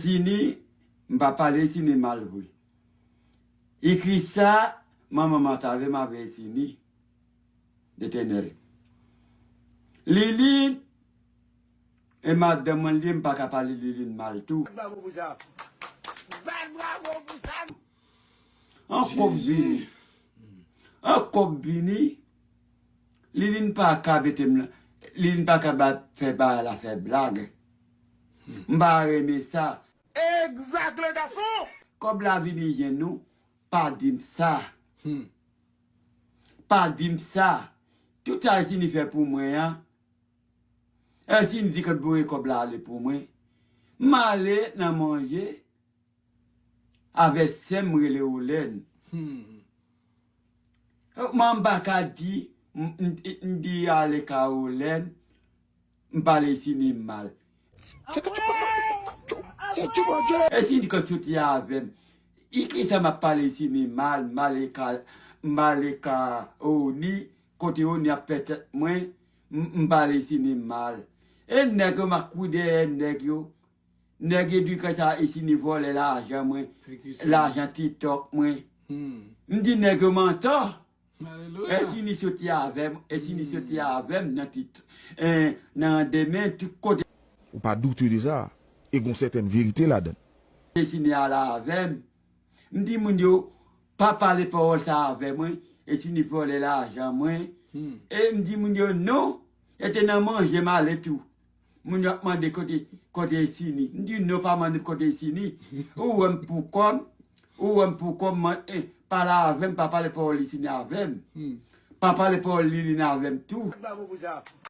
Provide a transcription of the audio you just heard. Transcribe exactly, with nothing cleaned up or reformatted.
Sini, m pa pale Sini mal vre. Ekri sa, manman m atave m avè Sini. Letènèl. Lilin, e madanm mwen li, m pa ka pale Lilin mal tou. Bat bravo pou sa. Bat bravo pou sa. An kòb vini. An kòb vini. Lilin pa ka mete m la. Lilin pa ka ba, fè bagay la, fè blag. M pa renmen sa. Exact, le garçon. Kòb la vini jwenn nou, pa di m sa. Hmm. Pa di m sa. Tout sa Sini fè pou mwen an. E Sini di ke l voye kòb la ale pou mwen. M ale nan manje avè sè m rele Olèn. Hmm. Mwen m pa ka di, m, m, m di ale ka Olèn, m pale Sini mal. E Sini konn soti avè m. I ki sa m ap pale Sini mal, m ale ka, m ale ka Oni, kote Oni ap fè tèt mwen, m, m pale Sini mal. E nèg yo m ap kouri dèyè nèg yo. Nèg yo di ke sa e Sini vòlè lajan mwen, lajan TikTok mwen. Hmm. M di nèg yo mantò. Alelouya. E Sini soti avè m, e Sini soti avè m nan TikTok, eh, nan demen tout kote. Ou pa doute de sa. E gon sètèn verite ladan. E Sini al avè m. M di moun yo, pa pale pawòl sa avè mwen, e Sini vòlè lajan mwen. Hmm. E m di moun yo, non, e te nan manje m ale tou. Moun yo ap mande kote, kote Sini. M di non, pa mande kote Sini. Ou wè m pou kò m. Ou wè m pou kò m, man, eh, pale avè m, pa pale pawòl Sini avè m. Hmm. Pa pale pawòl Lilin avè m tou. Bat bravo pou sa.